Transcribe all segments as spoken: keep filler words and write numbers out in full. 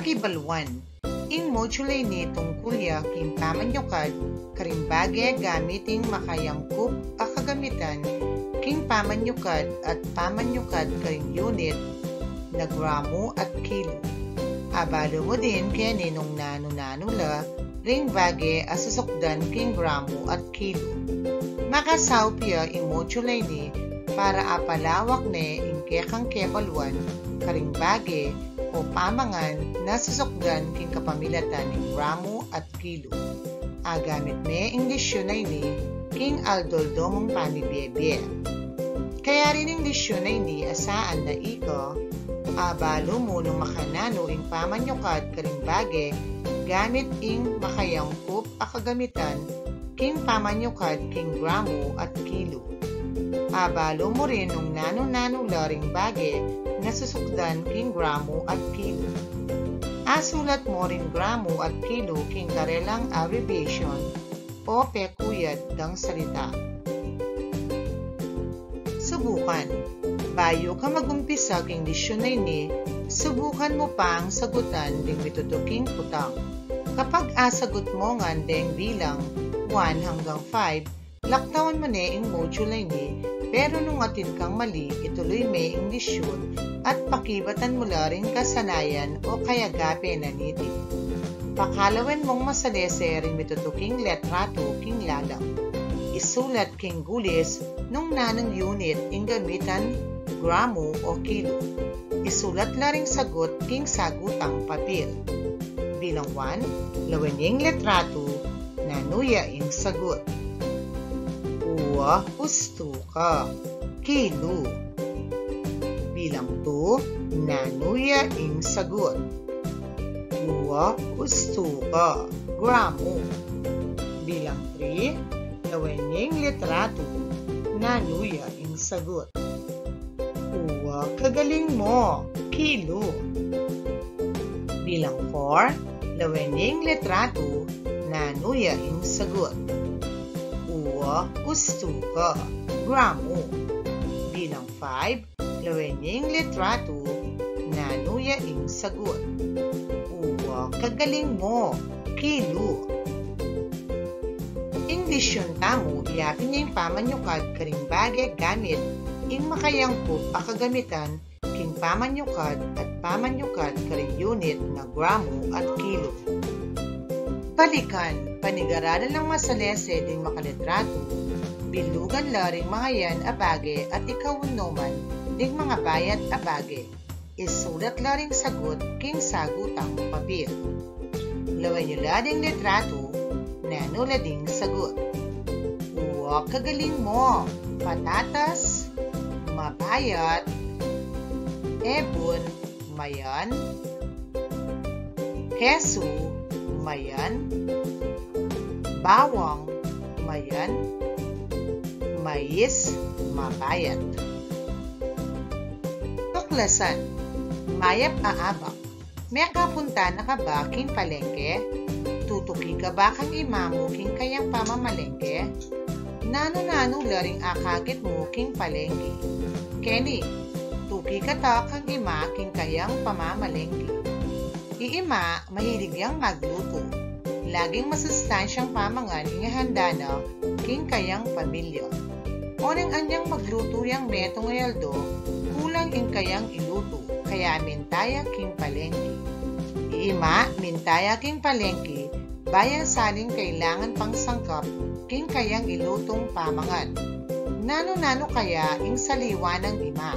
Kibaluan. Ing module a ini tungkul ya king pamanyukad karing bage gamit ing makayangkup a kagamitan king pamanyukad at pamanyukad karing unit na gramu at kilo. Abalu mu din keni nung nanu-nanu la ring bage a susukdan king gramu at kilo. Makasaup ya ing module a ini para apalawak ne ing kekang kebaluan karing bage o pamangan na susukdan king kapamilatan ning gramu at kilo. Agamit me ing lesyun a ini king aldo-aldo mung pamibie-bie. Kayari ning lesyun a ini asaan na ika, abalu mu nung makananu ing pamanyukad karing bage gamit ing makayangkup a kagamitan king pamanyukad king gramu at kilo. Abalu mu rin nung nanu-nanu la ring bage na susukdan king gramu at kilo. Asulat mu ring gramu at kilo king karelang abbreviation o pekuyad dang salita. Subukan. Bayu ka mag-umpisa king lesyun a ini, subukan mu pang sagutan ding mitutuking kutang. Kapag asagut mu ngan deng bilang one hanggang five, laktawan mu ne ing module a ini, pero nung atin kang mali, ituloy me ing lesyun at pakibatan mu la ring kasanayan o kayagape na niti. Pakalawen mung masalese ring mitutuking letratu king lalam. Isulat king gulis nung nanung unit ing gamitan, gramu o kilo. Isulat la ring sagut king sagutang papil. Bilang one, lawen ing letratu, nanu ya ing sagut? Uwa, ustu ka, kilo. Bilang two, nanu ya ing sagut? Uwa, ustu ka, gramu. Bilang three, lawen ing letratu, nanu ya ing sagut? Uwa, kagaling mu, kilo. Bilang four, lawen ing letratu, nanu ya ing sagut? Uwa, ustu ka, gramu. Bilang five, lawen ing letratu, nanu ya ing sagut? Uwa, kagaling mu, kilo. Ing lesyun tamu, yapin ya ing pamanyukad karing bage gamit ing makayangkup a kagamitan king pamanyukad at pamanyukad karing unit na gramu at kilo. Balikan, panigaralan lang masalese ding makaletratu, bilugan la ring mangayan a bage at ikaun no man ding mangabayat a bage. Isulat la ring sagut king sagutang papil. Lawen yu la ding letratu, nanu la ding sagut? Uwa, kagaling mu, patatas, mabayat, ebun, mayan, kesu, mayan, bawang, mayan, mais, mabayat. Tuklasan. Mayap a abak. Mekapunta na ka ba king palengke? Tutuki ka ba kang ima mu king kayang pamamalengke? Nanu-nanu la ring akakit mu king palengke? Keni, tuki kata kang ima king kayang pamamalengke. I ima, mahilig yang maglutu. Laging masustansyang pamangan ing ihanda na king kayang pamilya. Oneng anyang maglutu yang metung a aldo, kulang ing kayang ilutu, kaya minta ya king palengke. I ima, minta ya king palengke, ba yang saling kailangan pang sangkap king kayang ilutung pamangan. Nanu-nanu kaya ing saliwa nang ima?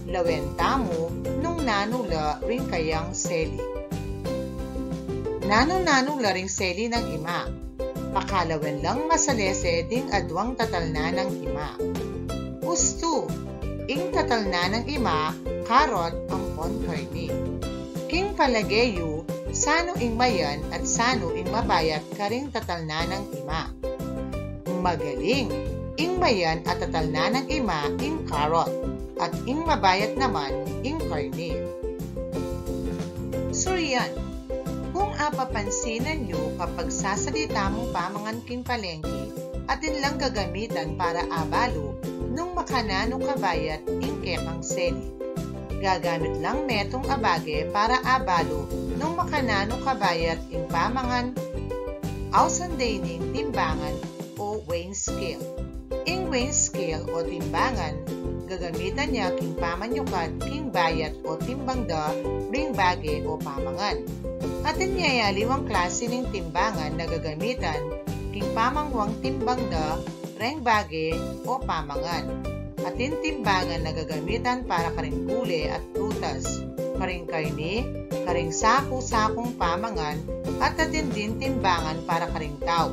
Lawen tamu nung nanu la ring kayang seli. Nanu-nanu la ring seli nang ima? Pakalawen lang masalese ding aduang tatalnan nang ima. Ustu, ing tatalnan nang ima, karot ampon karni. King palage yu, sanu ing mayan at sanu ing mabayat karing tatalnan nang ima? Magaling! Ing mayan a tatalnan nang ima ing karot, at ing mabayat naman ing karni. Surian, kung apapansinan yu kapag sasalita mung pamangan king palengke, atin lang gagamitan para abalu nung makananu kabayat ing kekang seli. Gagamit lang metung a bage para abalu nung makananu kabayat ing pamangan. Ausan de ining timbangan o weighing scale. Ing weighing scale o timbangan, gagamitan ya king pamanyukad king bayat o timbang da ring bage o pamangan. Atin ya aliwang klasi ning timbangan na gagamitan king pamangwang timbang da reng bage o pamangan. Atin timbangan na gagamitan para karing gule at prutas, karing karni, karing saku-sakung pamangan, at atin din timbangan para karing tau.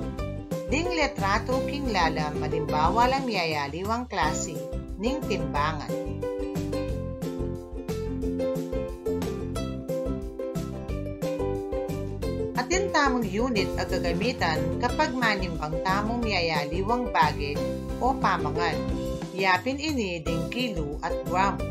Ding litratu king lalam alimbawa lang miyayaliwang klasi ning timbangan. Atin tamung unit a gagamitan kapag manimbang tamung miyayaliwang bage o pamangan. Yapin ini ding kilu at gramu.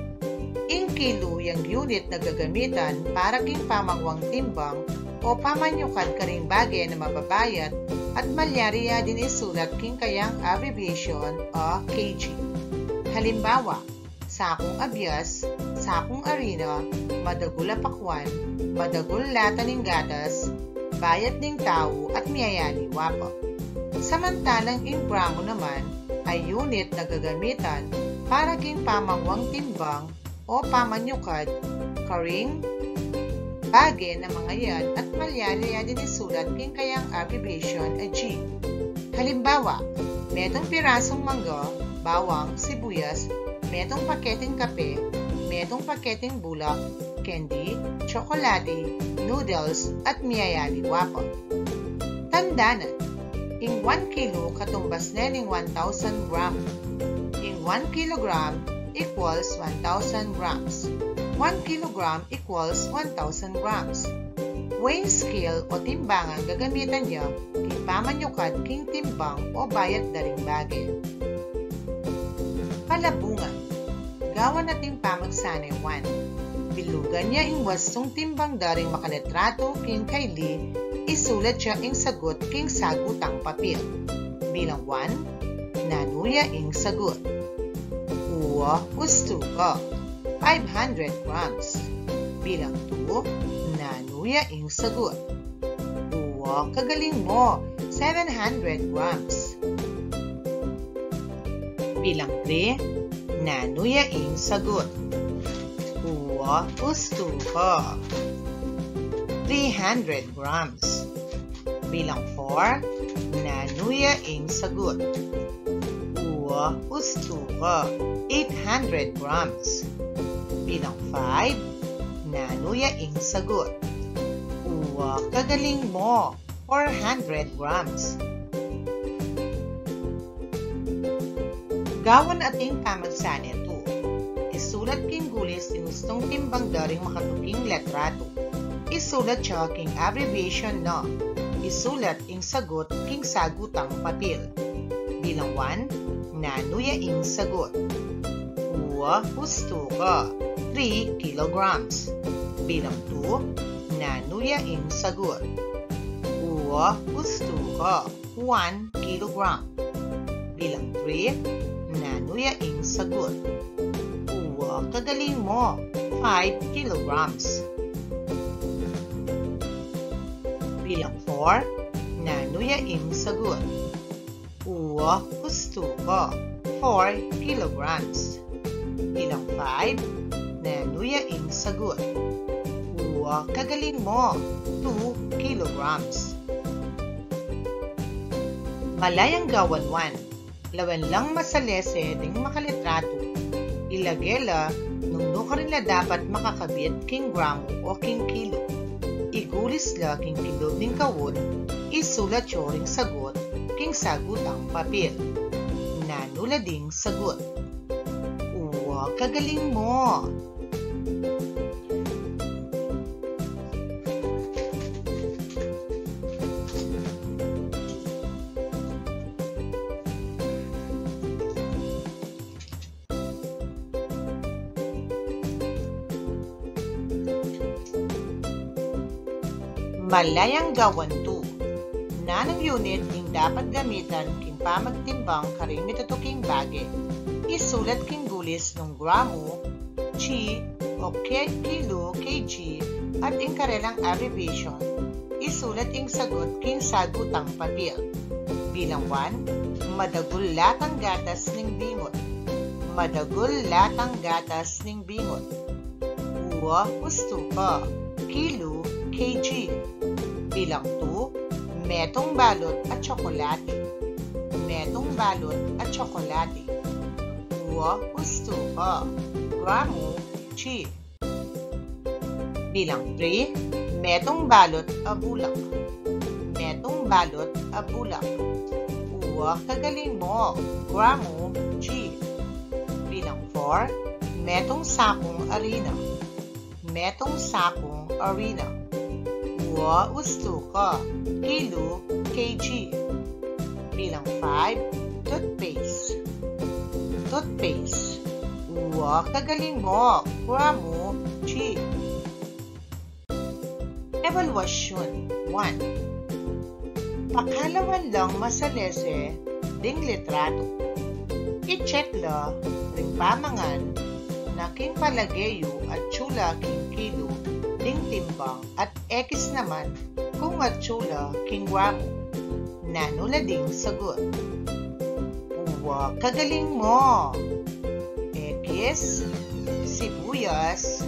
Ing kilu yang unit na gagamitan para king pamangwang timbang o pamanyukad karing bage na mababayat at malyari ya din isulat king kayang abbreviation o K G. Halimbawa, sakung abias, sakung arina, madagul a pakwan, madagul lata ning gatas, bayat ning tau at miyayaliwa pa. Samantalang ing gramu naman ay unit na gagamitan para king pamangwang timbang o pamanyukad karing bage na mangayan at malyari ya din isulat king kayang abbreviation a G. Halimbawa, metung pirasung mangga, bawang, sibuyas, metung paketing kape, metung paketing bulak, candy, tsokolate, noodles, at miyayaliwa pa. Tandanan, ing one kilo katumbas ne ning one thousand gram. Ing one kilogram equals one thousand grams. One kilogram equals one thousand grams. Weighing scale o timbangan gagamitan ya king pamanyukad king timbang o bayat da ring bage. Palabungan. Gawan ating pamagsane one. Bilugan ya ing wastung timbang da ring makalitratu king kaili, isulat ya ing sagut king sagutang papil. Bilang one, nanu ya ing sagut? Uwa, ustu ka, five hundred grams. Bilang two, nanu ya ing sagut? Uwa, kagaling mo, seven hundred grams. Bilang three, nanu ya ing sagut? Uwa, ustu ka, three hundred grams. Bilang four, nanu ya ing sagut? Uwa, ustu ka, eight hundred grams. Bilang five, nanu ya ing sagut? Uwa, kagaling mo, four hundred grams. Gawan ating pamagsane two. Isulat king gulis ing ustung timbang da ring makatuking litratu. Isulat ya king abbreviation na. Isulat ing sagut king sagutang papil. Bilang one, nanu ya ing sagut? Uwa, ustu ka, three kilograms. Bilang two, nanu ya ing sagut? Uwa, ustu ka, one kilogram. Bilang three, nanu ya ing sagut? Uwa, kagaling mo, five kilograms. Bilang four, nanu ya ing sagut? Uwa, ustu ka, four kilograms. Bilang five, nanu ya ing sagut? Uwa, kagaling mo, two kilograms. Malayang gawan one. Lawen lang masalese ding makalitratu. Ilage la nung nukarin la dapat makakabit king gramu o king kilo. Igulis la king kilub ning kaun, isulat yu ring sagut king sagutang papil. Nanu la ding sagut? Uwa, kagaling mo! Malayang gawan two. Nanung unit ing dapat gamitan king pamagtimbang karing mitatuking bage? Isulat king gulis nung gramu, chi, o ki-, kilo, K G, at ing karelang abbreviation, isulat ing sagot king sagutang papil. Bilang one, madagul latang gatas ning bingot. Madagul latang gatas ning bingot. Uwa, ustuka, kilo, K G. Bilang two, metung balut a tsokolate. Metung balut a tsokolate. Uwa, ustuka, gramo, G. Bilang three, metung balut a bulak. Metung balut a bulak. Uwa, kagaling mo, gramo, G. Bilang four, metung sakung arina. Metung sakung arina. Uwa, ustuka, kilo, K G. Bilang five, toothpaste. Toothpaste. Uwa, kagaling mo, gramo, G. Ebalwasyun one. Pakalawan lang masalese ding litrato. I-check la ring pamangan na king palage yu atsu la king kilo ding timbang at ekis naman kung atsu la king gramo. Nanu la ding sagut? Uwa, kagaling mo! Ekis, sibuyas.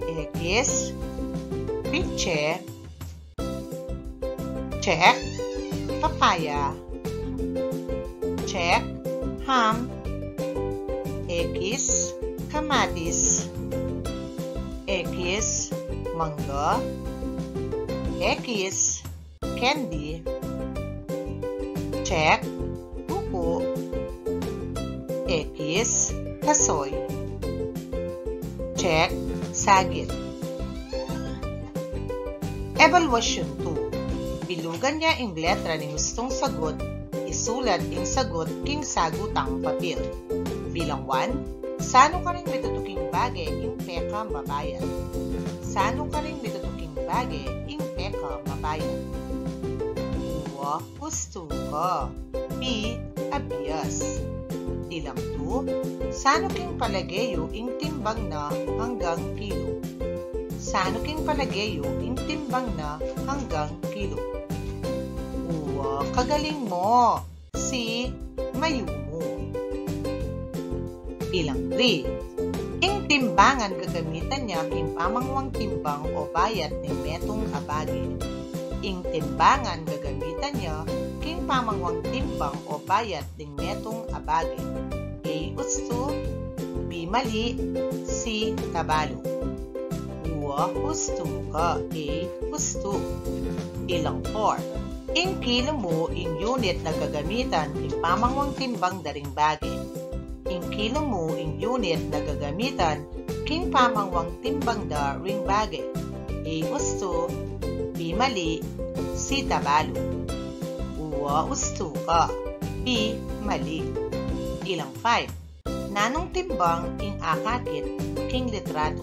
Ekis, pitse. Check, papaya. Check, ham. Ekis, kamatis. Ekis, mangga. Ekis, candy. Check, buku. Ekis, kasoy. Check, sagit. Ebalwasyun two. Bilugan ya ing letra ning ustung sagut, isulat ing sagut king sagutang papil. Bilang one, sanu karing mitutuking bage ing pekamabayat? Sanu karing mitutuking bage ing pekamabayat? Uwa, ustuka. B, abias. Bilang two, sanu king palage yu ing timbang na hanggang kilo? Sanu king palage yu ing timbang na hanggang kilo? Uwa, kagaling mo. C, mayumu. Bilang three, ing timbangan gagamitan ya king pamangwang timbang o bayat ning metung a bage. Ing timbangan gagamitan ya king pamangwang timbang o bayat ning metung a bage. A, ustu. B, mali. C, tabalu. Uwa, ustuka. A, ustu. Bilang four. Ing kilo mu ing unit na gagamitan king pamangwang timbang da ring bage. Ing kilo mu ing unit na gagamitan king pamangwang timbang da ring bage. A, ustu. B, mali. C, tabalu. Uwa, ustuka. B, mali. Bilang five. Nanung timbang ing akakit king litrato?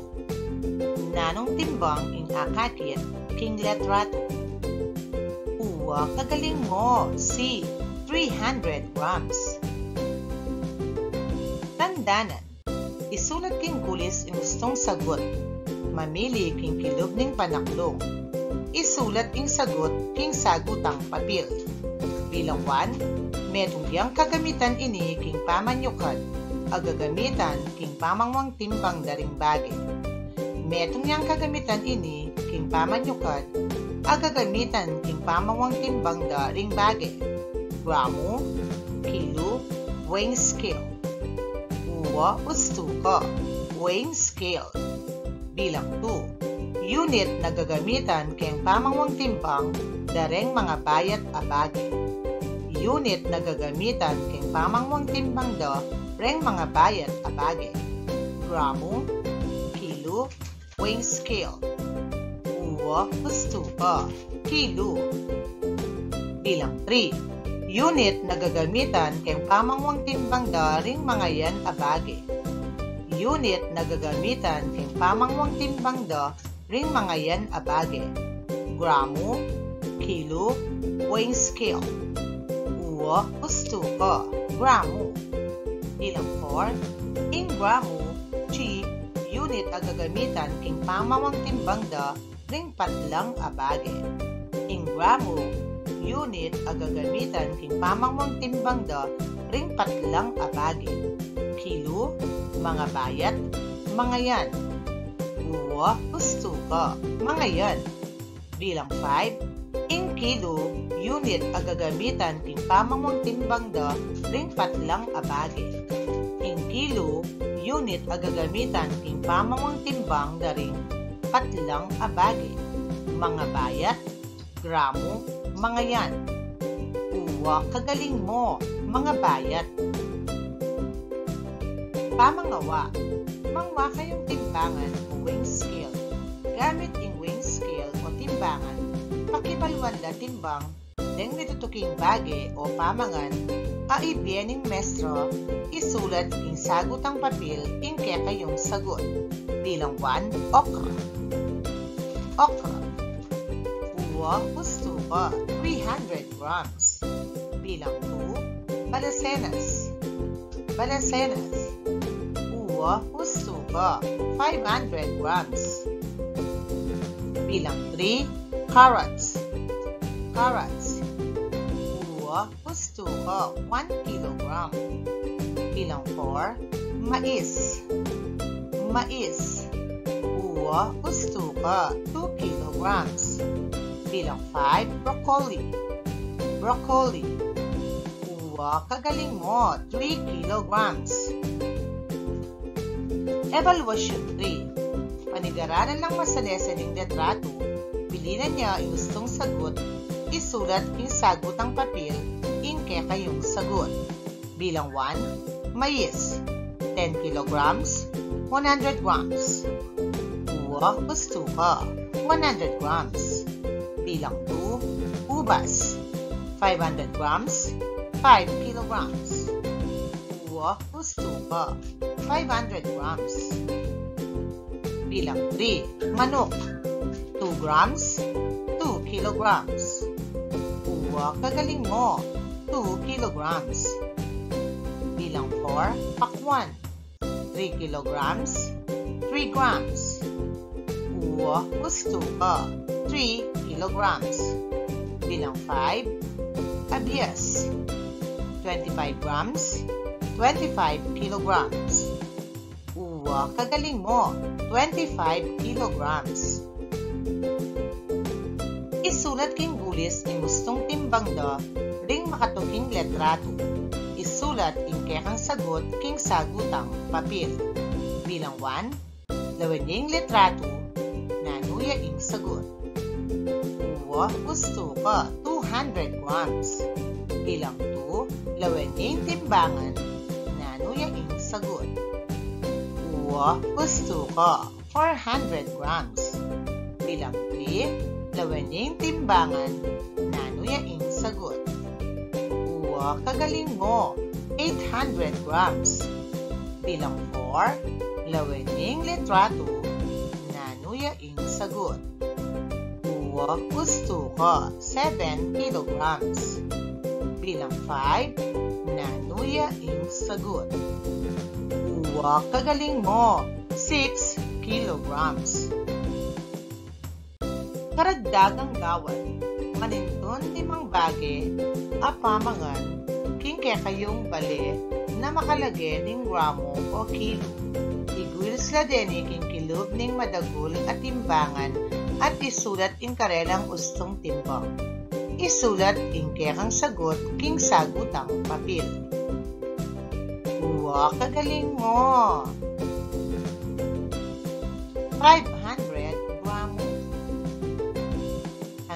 Nanung timbang ing akakit king litrato? Uwa, kagaling mo. C, three hundred grams. Tandanan, isulat king gulis ing ustung sagut. Mamili king kilub ning panaklung. Isulat ing sagut king sagutang papil. Bilang one, metung yang kagamitan ini king pamanyukad a gagamitan king pamangwang timbang da ring bage. Metung yang kagamitan ini king pamanyukad a gagamitan king pamangwang timbang da ring bage. Gramo, kilo, weighing scale. Uwa, ustuka, weighing scale. Bilang two, unit na gagamitan keng pamangwang timbang da reng mangabayat a bage. Unit na gagamitan keng pamangwang timbang da reng mangabayat a bage. Gramo, kilo, weighing scale. Uwa, ustuka, kilo. Bilang three, unit na gagamitan keng pamangwang timbang da ring mangayan a bage. Unit na gagamitan keng pamangwang timbang da ring mangayan a bage. Gramo, kilo, weighing scale. Uwa, ustuka, gramo. Bilang four, ing gramo, G, unit a gagamitan king pamamung timbang da ring patlang a bage. Ing gramo, unit a gagamitan king pamamung timbang da ring patlang a bage. Kilo, mangabayat, mangayan. Uwa, ustuka, mangayan. Bilang five, ing kilo, unit a gagamitan king pamamung timbang da ring patlang a bage. Ing kilo, unit a gagamitan king pamamung timbang da ring patlang a bage. Mangabayat, gramo, mangayan. Uwa, kagaling mo, mangabayat. Pamangawa. Mangwa kayung timbangan o weighing scale. Gamit ing weighing scale o timbangan, pakibaluan la timbang deng mitutuking bage o pamangan a ibie ning mestra, isulat king sagutang papil ing kekayung sagut. Bilang one, okra. Okra. Uwa, ustuka, three hundred grams. Bilang two, balasenas. Balasenas. Uwa, ustuka, five hundred grams. Bilang three, carrots. Carrots. Uwa, ustuka, one kilogram. Bilang four, mais. Mais. Uwa, ustuka, two kilograms. Bilang five, broccoli. Broccoli. Uwa, kagaling mo, three kilograms. Evaluation three. Panigaranan lang masalese ning litratu, pilinan ya ing gustung sagut, isulat king sagutang papil ing kekayung sagut. Bilang one, mais, ten kilograms, one hundred grams. Uwa, ustuka, one hundred grams. Bilang two, ubas, five hundred grams, five kilograms. Uwa, ustuka, five hundred grams. Bilang three, manok, two grams, two kilograms. Uwa, kagaling mo, two kilograms. Bilang four, pakwan, three kilograms, three grams. Uwa, ustuka, three kilograms. Bilang five, abias, twenty-five grams, twenty-five kilograms. Uwa, kagaling mo, twenty-five kilograms. Isulat king gulis ing gustung timbang da ring makatuking litratu. Isulat ing kekang sagut king sagutang papil. Bilang one, lawen ing litratu, nanu ya ing sagut. Uwa, ustuka, two hundred grams. Bilang two, lawen ing timbangan, nanu ya ing sagut. Uwa, ustuka, four hundred grams. Bilang three, lawen ing timbangan, nanu ya ing sagut. Uwa, kagaling mo, eight hundred grams. Bilang four, lawen ing litratu, nanu ya ing sagut. Uwa, ustuka, seven kilograms. Bilang five, nanu ya ing sagut. Uwa, kagaling mo, six kilograms. Karagdagang gawan, manintun limang bage a pamangan king kekayung bale na makalage ning gramo o kilo. Iguilis la deni king kilub ning madagul a timbangan at isulat ing karelang ustung timbang. Isulat ing kekang sagut king sagutang papil. Uwa, kagaling mo! Five hundred gramo.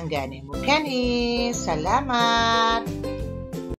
Hangganing mu keni. Salamat!